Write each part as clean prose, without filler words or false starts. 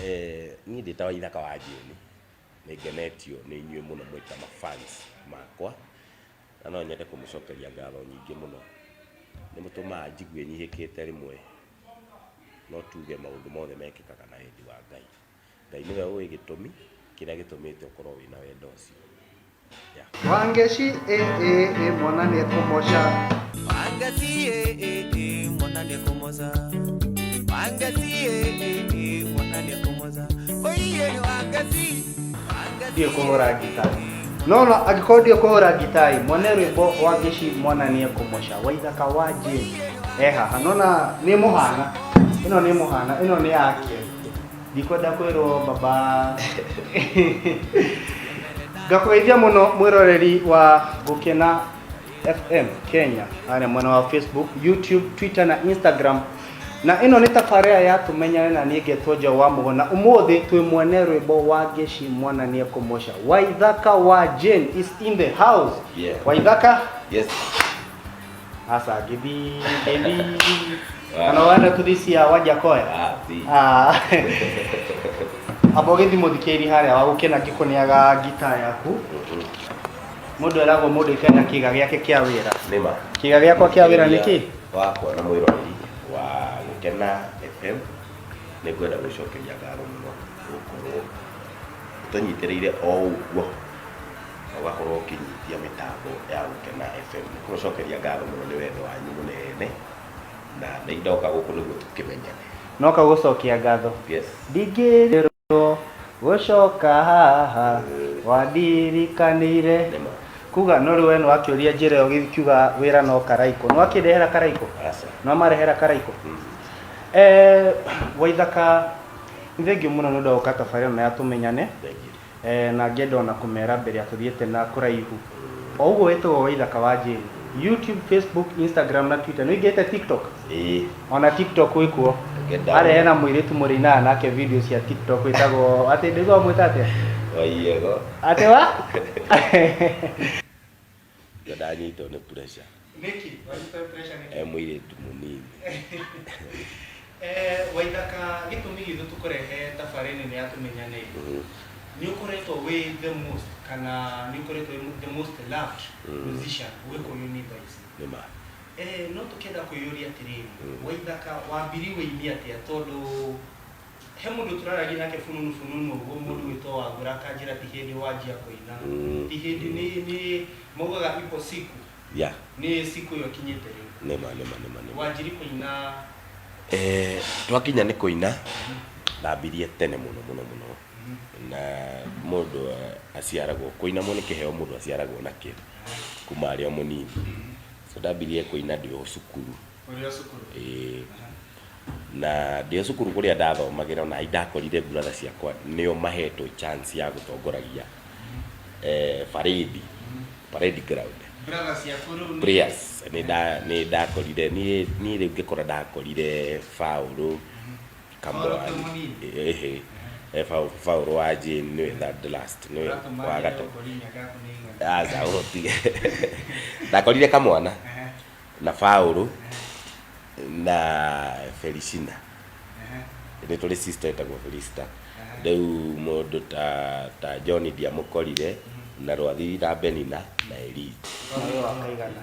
Niĩ ndĩ ta Waithaka wa Jane, nĩ ngenetio nĩ inyuĩ mũno mwĩ ta ma fans makwa, na no nyende kũmũcokeria ngatho nyingĩ mũno. Nĩ mũtũmaga njigue nyihĩkĩte rĩmwe, no tuge maũndũ mothe mekĩkaga na wendi wa Ngai. Ngai nĩwe ũĩ gĩtũmi kĩrĩa gĩtũmĩte ũkorwo wĩna wendo ũcio. Yeah. Wangeci ĩ ĩ ĩ mwana nĩekũmoca. Wangeci ĩ ĩ ĩ mwana nĩekũmoca. Wangeci ĩ ĩ ĩ mwana nĩekũmoca. Oiye nĩ Wangeci. Wangeci Ndiũĩ kũhũra ngita. No no angĩkorwo ndiũĩ kũhũra ngita ĩ, mwene rwĩmbo Wangeci mwana nĩekũmoca. Waithaka wa Jane e haha. Nona nĩ mũhana. Ĩno nĩ mũhana, ĩno nĩ yake. Ndikwenda kwĩrwo baba. Ngakũgeithia mũno mwĩroreri wa Gũkena FM Kenya harĩa mwena wa Facebook, YouTube, Twitter na Instagram. Na ĩno nĩ tabarĩra ya tũmenyane na niĩ ngetwo Njaũ wa Mũgona. Ũmũthĩ twĩ mwene rwĩmbo wa Ngeci mwana nĩekũmoca. Waithaka wa Jane is in the house. Yeah. Waithaka Yes. Asa ngĩthi ngĩthi kana wenda tũthi cia Wajakoya. Ah, thi. Ah. Amba ũgĩthi mũthikĩri harĩa wa gũkena ngĩkũneaga ngita yaku. Mũndũ eragwo mũndũ aikare na kĩga gĩake kĩa wĩra. Nĩma. Kĩga gĩakwa kĩa wĩra nĩ kĩ? Wakwa na mwĩroreri wa Gũkena FM nĩ ngwenda gwĩcokeria ngatho mũno gũkorwo ũtũnyitĩrĩire o ũguo na ũgakorwo ũkĩnyitia mĩtambo ya Gũkena FM. Nĩ kũmũcokeria ngatho mũno nĩ wendo wanyu mũnene na nĩ ndoka gũkũ nĩguo tũkĩmenyane. Noka gũcokia ngatho. Yes. Ndingĩrĩrwo gũcoka haha wandirikanĩire Nĩma. kuga no rĩu we nĩwakĩũria njĩra ĩyo gĩkiuga wĩra no karaikũ nĩwakĩndehera karaikũ Aca. nĩwamarehera karaikũ eh, Waithaka nĩ thengiũ mũno nĩ ũndũ wa gũka tabarĩra ĩno ya tũmenyane. Thengiũ. Eh, na ngenda ona kũmera mbere ya tũthiĩte na kũraihu o ũguo wĩtagwo Waithaka wa Jane YouTube, Facebook, Instagram na Twitter. Nĩ ũingĩrĩte TikTok? Ĩĩ. Ona TikTok wĩ kuo. Ngenda. Harĩa hena mũirĩtu mũrĩinaga nake video cia TikTok wĩtagwo atĩ ndĩgwa mwĩta atĩa? Waiyego. Atĩ wa? Ndio ndanyitwo nĩ pressure. Nĩkĩ? Wanyitwo nĩ pressure nĩkĩ? E mũirĩtu mũnini. Eh, Waithaka gĩtũmi gitũ tũkũrehe tabarĩra ĩno ya tũmenyane nĩ ũkoretwo wĩ the most kana nĩ ũkoretwo wĩ the most loved musician Gĩkũyũ-inĩ thaa ici. Nĩ ma. Eh, no tũkĩenda kwĩyũria atĩrĩrĩ, Waithaka wambiri wĩini atĩa tondũ he mũndũ tũraragia nake fununu fununu ũguo mũndũ wĩtwo Wangũra akanjĩra ti hĩndĩ wanjia kũina, ti hĩndĩ nĩ nĩ maugaga ipo siku nĩ siku ĩyo ĩkinyĩte rĩu. Nĩma nĩma nĩma nĩma. Wanjiri kũina Eh, twakinya nĩ kũina ndambirie tene mũno mũno mũno na mũndũ aciaragwo kũina mũno nĩ kĩheo mũndũ aciaragwo nakĩo kuma arĩ o mũnini so ndambirie kũina ndĩ o cukuru. Ũrĩ o cukuru? Ĩĩ. Na ndĩ o cukuru kũrĩa ndathomagĩra ona ndakorire brother ciakwa nĩo mahetwo chance ya gũtongoragia eh, parade parade ground. Brother ciaku rĩu nĩ Prayers nĩ nda nĩ ndakorire niĩ niĩ rĩu ngĩkora ndakorire Paũlũ Paũlũ kwĩ mũnini? Ĩhĩ. Paũlũ wa Jane nĩwe third last nĩwe Ũratũma wa njĩre gatatũ. ũkori mĩaka yaku nĩ ĩigana? Aca ũtige. Ndakorire kamwana na Paũlũ na Felicina. Nĩ tũrĩ sister ĩtagwo Felista. Rĩu mũndũ ta ta John ndiamũkorire na Rwathiri na Benina na Elija. Ũyũ wa kaigana.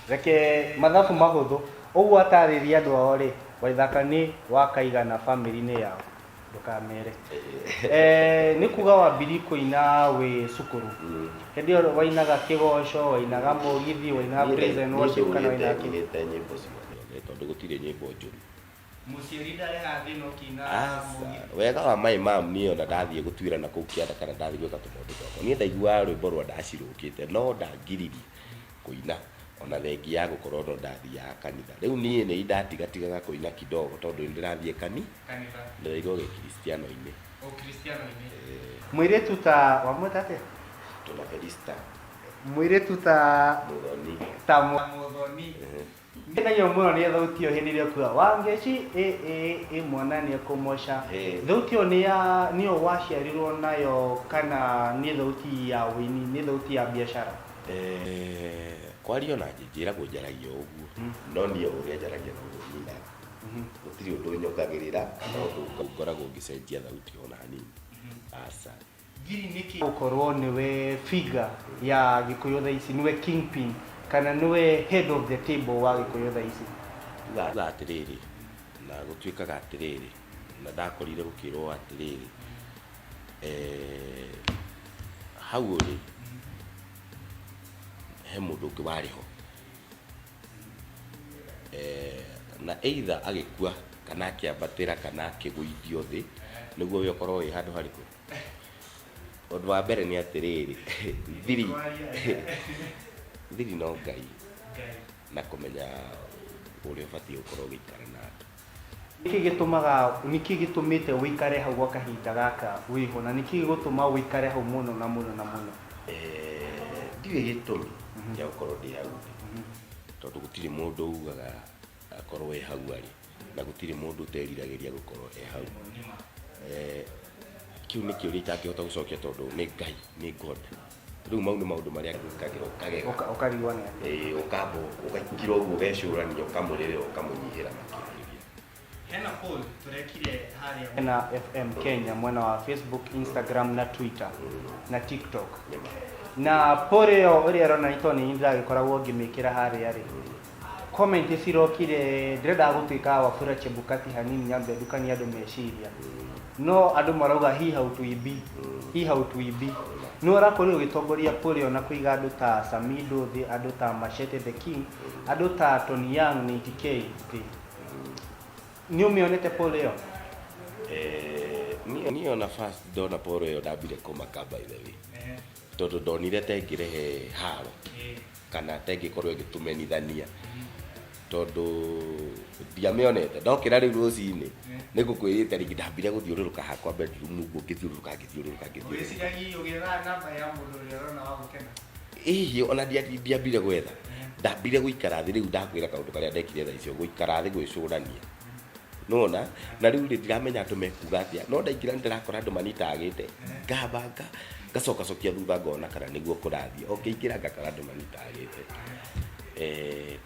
Reke mathabu mahũthũ. Ũguo atarĩria andũ ao rĩ, Waithaka nĩ wa kaigana famĩlĩ-inĩ yao? Ndũkamere. Eh, nĩ kuga wambirie kũina wĩ cukuru. Hĩndĩ ĩyo wainaga kĩgoco, wainaga mũgithi, wainaga praise and worship kana wainaga kĩ? Nyinĩte nyĩmbo ciothe tondũ gũtirĩ nyĩmbo njũru. Mũciari ndarehaga thĩna ũkĩina Aca, mũgithi? wega wa my mom niĩ ona ndathiĩ gũtuĩra na kũu kĩanda kana ndathiĩ gwĩka tũmaũndũ twakwa niĩ ndaiguaga rwĩmbo rwa ndacirũkĩte no ndangiririe kũina ona thengia ya gũkorwo no ndathiaga kanitha. Rĩu niĩ nĩ ndatigatigaga kũina kidogo tondũ nĩ ndĩrathiĩ kani Kanitha. Ndĩraigua gĩkristiano-inĩ. Ũkristiano-inĩ. Mũirĩtu ta wamwĩta atĩa? Tũna Felista. Mũirĩtu ta Mũthoni. Ta Mũthoni. Ngenagio mũno nĩ thauti ĩyo hĩndĩ ĩrĩa ũkuga Wangeci ĩ ĩ ĩ mwana nĩ ekũmoca. Thauti ĩyo nĩ ya nĩyo waciarirwo nayo kana nĩ thauti ya ũini, nĩ thauti ya biacara? Kwaria ona njĩragwo njaragia o ũguo, no niĩ o ũrĩa njaragia noguo nyinaga. Gũtirĩ ũndũ nyongagĩrĩra kana ũndũ ngoragwo ngĩcenjia thauti ona hanini, aca. Gũkorwo nĩwe figure ya Gĩkũyũ thaa ici, nĩwe kingpin kana nĩwe head of the table wa Gĩkũyũ thaa ici? Tuga atĩrĩrĩ, na gũtuĩkaga atĩrĩrĩ, na ndakorire gũkĩrwo atĩrĩrĩ, hau ũrĩ he mũndũ ũngĩ warĩ ho, na either agĩkua kana akĩambatĩra kana akĩgũithio thĩ nĩguo we ũkorwo wĩ handũ harĩkũ. Ũndũ wa mbere nĩ atĩrĩrĩ, thiri thiri no Ngai na kũmenya ũrĩa ũbatiĩ gũkorwo ũgĩikara na andũ. Nĩkĩ gĩtũmaga, nĩkĩ gĩtũmĩte ũikare hau gwa kahinda gaka wĩho, na nĩkĩ gĩgũtũma ũikare hau mũno na mũno na mũno? Ndirĩ gĩtũmi gĩa gũkorwo ndĩ hau thĩ, tondũ gũtirĩ mũndũ ugaga akorwo e hau arĩ, na gũtirĩ mũndũ ũteriragĩria gũkorwo e hau. Kĩu nĩ kĩũria itangĩhota gũcokia, tondũ nĩ Ngai, nĩ God. Rĩu mau nĩ maũndũ marĩa gwĩkagĩra ũkagega. Ũkarigwo nĩ atĩa. Ĩĩ, ũkamba ũgaikira ũguo, ũgecũrania, ũkamũrĩrĩra, ũkamũnyihĩra makĩria. Hena poll tũrekire harĩa na FM Kenya mwena wa Facebook, Instagram na Twitter na TikTok, na poll ĩyo ũrĩa ĩrona nĩ tondũ nĩ ndĩragĩkoragwo ngĩmĩkĩra harĩa rĩ, comment cirokire. Ndĩrendaga gũtuĩka Wafula Chebukati hanini, nyambe ndukanie andũ meciria, no andũ marauga hii hautuibi, hii hautuibi. Nĩ ũrakorirwo ũgĩtongoria poll ĩyo na kũiga andũ ta Samido thĩ, andũ ta Machete the King, andũ ta Tony Young 90K thĩ. Nĩ ũmĩonete poll ĩyo? Niĩ ona first ndona poll ĩyo ndambire kũmaka, by the way, tondũ ndonire ta ĩngĩrehe haro kana ta ĩngĩkorwo ĩgĩtũmenithania, tondũ ndiamĩonete. Ndokĩra rĩu rũcinĩ nĩ ngũkwĩrĩte rĩngĩ, ndambire gũthiũrũrũka hakwa bedroom ũguo, ngĩthiũrũrũka, ngĩthiũrũrũka, ngĩthiũrũrũka. Ũgĩethaga namba ya mũndũ ũrĩa ũrona wa gũkena? Ĩhĩ, ona ndiambire gwetha, ndambire gũikara thĩ. Rĩu ndakwĩra kaũndũ karĩa ndekire thaa icio, gũikara thĩ gwĩcũrania nona. Na rĩu rĩ, ndiramenya andũ mekuga atĩa, no ndaingĩra nĩ ndĩrakora andũ manitagĩte. Ngamba ngacokacokia thutha, ngona kana nĩguo kũrathiĩ. O ngĩingĩra ngakora andũ manitagĩte.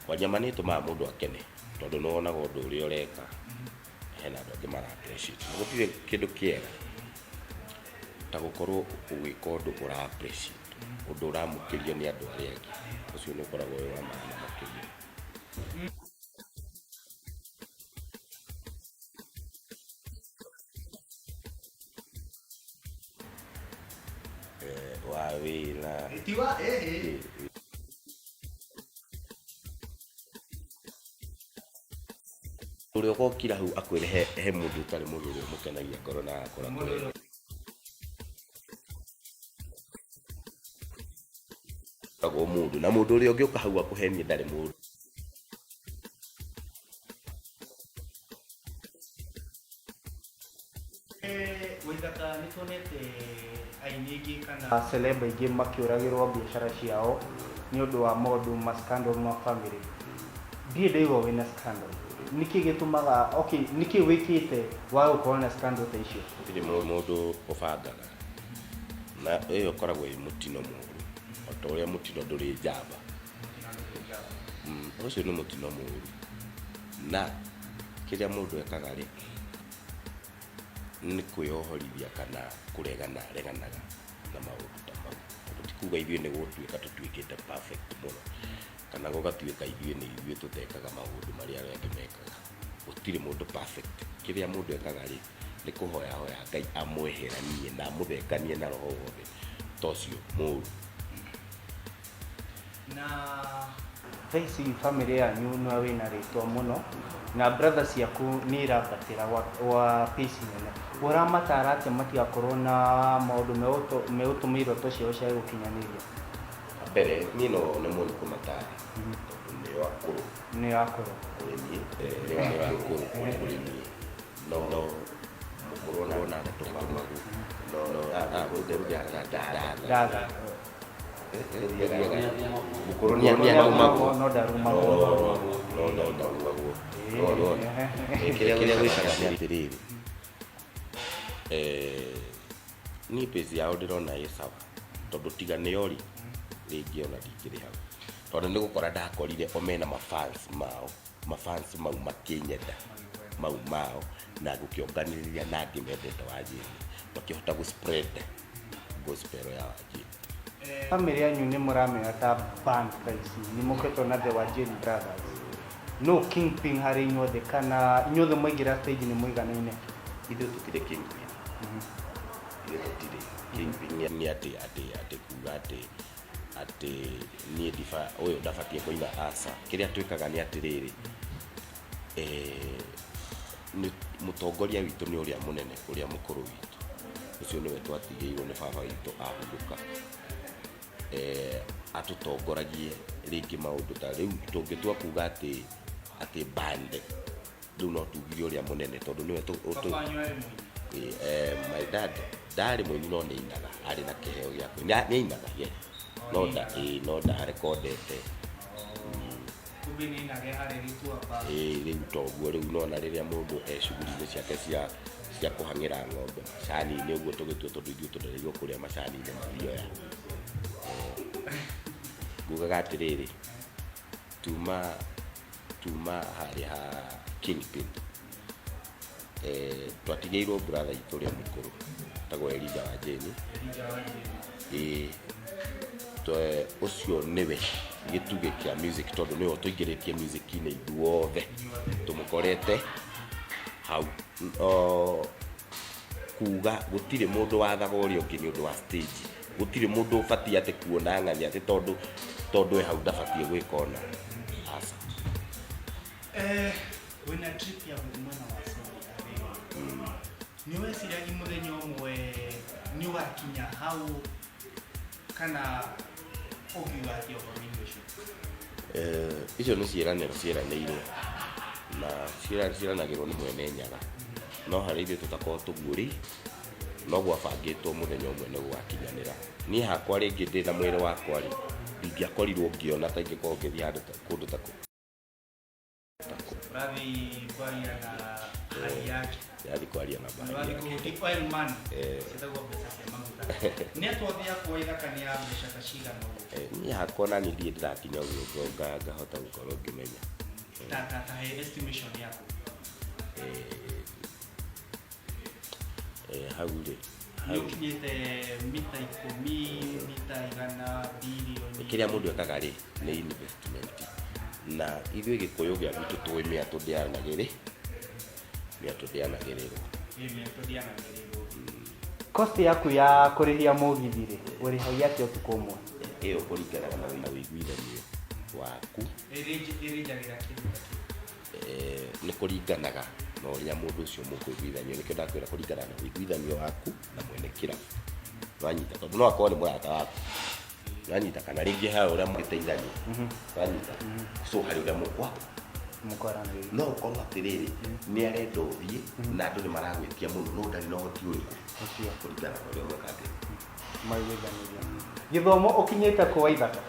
Kwaria ma, nĩ ĩtũmaga mũndũ akene, tondũ nĩ wonaga ũndũ ũrĩa ũreka hena andũ angĩ mara appreciate, na gũtirĩ kĩndũ kĩega ta gũkorwo ũgĩka ũndũ ũra appreciate, ũndũ ũramũkĩrio nĩ andũ arĩa angĩ. Ũcio nĩ ũkoragwo wĩ wa maana makĩria. Wa wĩra? Tiwa ĩhĩ. Ũrĩa ũgokira hau akwĩre he mũndũ ũtarĩ mũndũ ũrĩa ũmũkenagia ngoro na agakora kũrĩ agwo mũndũ, na mũndũ ũrĩa ũngĩũka hau akũhenie ndarĩ mũndũ. Waithaka, nĩ tuonete aini aingĩ kana celeb aingĩ makĩũragĩrwo biacara ciao nĩ ũndũ wa maũndũ ma scandal ma family. Ndirĩ ndaigua wĩna scandal. Nĩkĩ gĩtũmaga, okay, nĩkĩ wĩkĩte wa gũkorwo na scandal ta icio? Gũtirĩ mũndũ ũbangaga, na ĩyo ĩkoragwo ĩ mũtino mũũru, o ta ũrĩa mũtino ndũrĩ njamba. Ũcio nĩ mũtino mũũru, na kĩrĩa mũndũ ekaga rĩ, nĩ kwĩyohorithia kana kũregana reganaga na maũndũ ta mau, tondũ ti kuga ithuĩ nĩ gũtuĩka tũtuĩkĩte perfect mũno, kana gũgatuĩka ithuĩ nĩ ithuĩ tũtekaga maũndũ marĩa arĩa angĩ mekaga. Gũtirĩ mũndũ perfect. Kĩrĩa mũndũ ekaga rĩ, nĩ kũhoyahoya Ngai amweheranie na amũthenganie na roho wothe ta ũcio mũũru. Na thaa ici family yanyu nĩ wĩna rĩtwa mũno, na brother ciaku nĩ irambatĩra gwa pace nene. Ũramatara atĩa matigakorwo na maũndũ megũtũma iroto ciao ciage gũkinyanĩria? Mbere niĩ no nĩ mũno kũmatara, tondũ nĩo akũrũ. Nĩ akũrũ. Kũrĩ niĩ, nĩo akũrũ kũrĩ niĩ, no mũkũrũ ona ndatũmagwo, no ndatha. Mũkũrũ nĩ arumagwo. No ndarumagwo. No ndarumagwo. Kĩrĩa gwĩkaga nĩ atĩrĩrĩ, niĩ pace yao ndĩrona ĩ sawa, tondũ tiga nĩo rĩ, rĩngĩ ona ndingĩrĩ hau. Tondũ nĩ gũkora ndakorire o mena mafans mao, mafans mau makĩnyenda mau mao, na gũkĩonganĩrĩria na angĩ mendete Wanjĩni, makĩhota gũ spread gospel ya Wanjĩni. Famĩlĩ yanyu nĩ mũramenya ta band thaa ici nĩ mũkĩtwo na The Wajane Brothers. No kingpin harĩ inyuothe kana inyuothe mwaingĩra stage nĩ mũiganaine? Ithuĩ tũtirĩ kingpin, ithuĩ tũtirĩ kingpin. Nĩ atĩ kuga atĩ niĩ ndiba ũyũ ndabatiĩ kũina, aca. Kĩrĩa twĩkaga nĩ atĩrĩrĩ, nĩ mũtongoria witũ nĩ ũrĩa mũnene, ũrĩa mũkũrũ witũ, ũcio nĩwe twatigĩirwo nĩ baba witũ ahurũka, atũtongoragie rĩngĩ maũndũ ta rĩu tũngĩtua kuga atĩ band rĩu no tugire ũrĩa mũnene tondũ nĩwe my dad ndarĩ mũini no nĩ ainaga, arĩ na kĩheo gĩa kũina, nĩ ainaga ye, no nda ĩĩ no ndarekondete. Kumbe nĩ ainage harĩa gĩtuamba. Ĩĩ, rĩu toguo rĩu nona rĩrĩa mũndũ e shughuli-inĩ ciake cia kũhang'ĩra ng'ombe macani-inĩ ũguo tũgĩtue, tondũ ithuĩ tũrereirwo kũrĩa macani-inĩ mathioya. Ngugaga atĩrĩrĩ, tuma harĩa ha kingpin, twatigĩirwo brother itũ ũrĩa mũkũrũ tagwo Elijah wa Jane. Ĩĩ, ũcio nĩwe gĩtugĩ kĩa music tondũ nĩwe ũtũingĩrĩtie music-inĩ ithuothe, tũmũkorete hau. Kuga gũtirĩ mũndũ wathaga ũrĩa ũngĩ nĩ ũndũ wa stage, gũtirĩ mũndũ ũbatiĩ atĩ kuona ng'ani atĩ tondũ e hau ndabatiĩ gwĩka ona, aca. Wĩna trip ya gũthiĩ mwena wa Saudi Arabia, nĩ weciragia mũthenya ũmwe nĩ ũgakinya hau kana ũngiuga atĩa ũhoro-inĩ ũcio? Icio nĩ ciĩranĩro ciĩranĩirwo na ciĩranagĩrwo nĩ mwene Nyaga, no harĩ ithuĩ tũtakorwo tũguũri no gwabangĩtwo mũthenya ũmwe nĩ gũgakinyanĩra. Niĩ hakwa rĩngĩ ndĩ na mwĩrĩ wakwa rĩ, ndingĩakorirwo ngĩona ta ingĩkorwo ngĩthiĩ handũ kũndũ ta kũu. Ũrathiĩ kwaria na hali yake. Ndĩrathiĩ kwaria na bahari Ũrathiĩ yake. kũhuti oil man ciĩtagwo mbeca cia maguta. Nĩ atwathi yakwa ithaka nĩ ya mbeca ta cigana ũguo? Niĩ hakwa na niĩ ndirĩ ndĩrakinya ũguo ngahota gũkorwo ngĩmenya. Ta he estimation yaku. Hau rĩ, Nĩ hau ũkinyĩte mita 10, mita 100, birioni? Kĩrĩa mũndũ ekaga rĩ nĩ investment, na ithuĩ gĩkũyũ gĩa gwitũ tũĩ mĩatũ ndĩanagĩrĩ, mĩatũ ndĩanagĩrĩrwo. Ĩ, mĩatũ ndĩanagĩrĩrwo. Cost yaku ya kũrĩhia mũgithi rĩ, ũrĩhagia atĩa ũtukũ ũmwe? Ĩyo kũringanaga na ũiguithanio waku. Ĩrĩnjagĩra kĩndũ ta kĩu? Nĩ kũringanaga na ũrĩa mũndũ ũcio mũkũiguithanio, nĩkĩo ndakwĩra kũringana na ũiguithanio waku na mwene kĩrabu, wanyita? Tondũ no akorwo nĩ mũrata waku, wanyita? Kana rĩngĩ he ũrĩa mũgĩteithania, wanyita? So harĩ ũrĩa mũkwa Mũkwaranĩria. No ũkorwo atĩrĩrĩ, nĩ arenda ũthiĩ na andũ nĩ maragwĩtia mũno, no ndarĩ na ũhoti ũrĩkũ ũcio. Kũringana na ũrĩa ũgwĩka atĩ Maiguithanĩria. Gĩthomo ũkinyĩte kũ, Waithaka?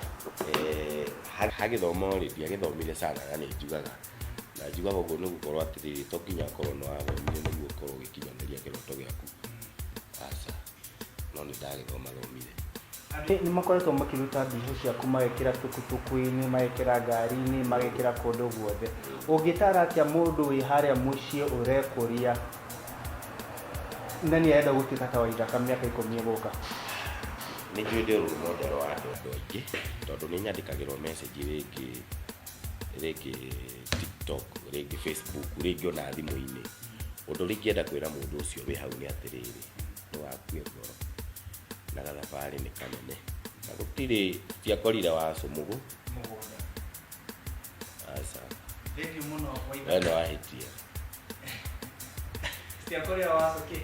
Ha gĩthomo rĩ, ndiagĩthomire sana, na nĩ njugaga, na njugaga ũguo nĩ gũkorwo atĩrĩrĩ, to nginya ũkorwo nĩ wathomire nĩguo ũkorwo ũgĩkinyanĩria kĩroto gĩaku, aca, no nĩ ndagĩthoma thomire. Nĩ makoretwo makĩruta mbica ciaku, magekĩra tukutuku-inĩ, magekĩra ngari-inĩ, magekĩra kũndũ guothe. Ũngĩtara atĩa mũndũ wĩ harĩa mũciĩ ũrekũria na nĩ arenda gũtuĩka ta Waithaka mĩaka 10 ĩgũka? Nĩ njũĩ ndĩ role model wa andũ aingĩ tondũ nĩ nyandĩkagĩrwo message rĩngĩ TikTok, rĩngĩ Facebook, rĩngĩ ona thimũ-inĩ. Ũndũ ũrĩa ingĩenda kwĩra mũndũ ũcio wĩ hau nĩ atĩrĩrĩ, ndũgakue ngoro na gathabarĩ nĩ kanene na gũtirĩ tiakorire waco mũgũ mũgũnda. Aca. Thank you mũno, we Waithaka. Nĩ wahĩtia. Ciakorire waco kĩ?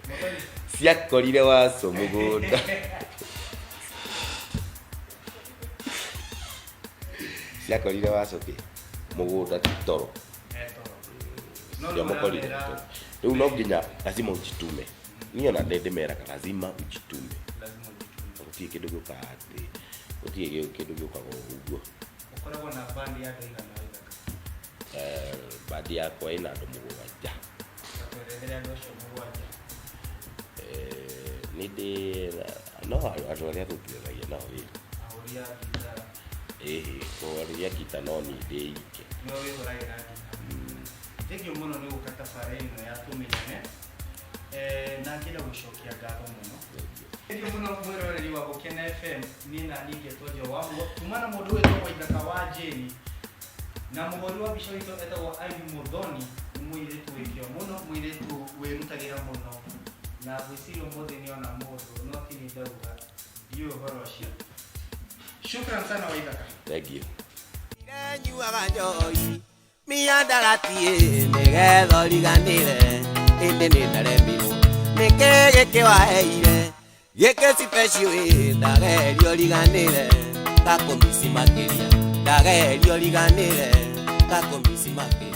Mũthoni. Ciakorire waco mũgũnda, ciakorire waco kĩ mũgũnda, ti toro. Eh, toro. No rĩu Ciamũkorire ũramera- toro. Rĩu no nginya lazima ujitume. Niĩ ona ndĩ ndĩmeraga lazima ujitume. Lazima ujitume. Gũtirĩ kĩndũ gĩũkaga atĩ, gũtirĩ kĩndũ gĩũkaga o ũguo. Ũkoragwo na band ya andũ aigana, Waithaka? Bandi yakwa ĩna andũ 7. Twerethere andũ acio 7. Nĩ ndĩ no andũ arĩa tũtithagia nao wĩra. Ahũri a ngitara. Ĩhĩ, kũhũrĩria ngita no niĩ ndĩ ike. Nĩwe wĩhũragĩra ngita. Thengiũ mũno nĩ gũka tabarĩra ĩno ya Tũmenyane. Na ngĩenda gũcokia ngatho mũno. Thengiũ mũno mwĩroreri wa Gũkena FM, niĩ na niĩ ngetwo Joe Wambua, kuma na mũndũ wĩtagwo Waithaka wa Jane, na mũhũri wa mbica witũ etagwo Ivy Muthoni, nĩ mũirĩtu wĩ kĩo mũno, mũirĩtu wĩrutagĩra mũno, na ngwĩciria ũmũthĩ nĩ ona mũndũ, no ti niĩ ndauga, ndiũĩ ũhoro ũcio. Shukran sana Waithaka. Thengiũ. Nyuaga njohi miandarati nĩgetha ũriganĩre ĩndĩ nĩ ndaremirwo nĩkĩ gĩkĩ waheire gĩkĩ special ĩ ndageria ũriganĩre ngakũmici makĩria ndageria ũriganĩre ngakũmici makĩria.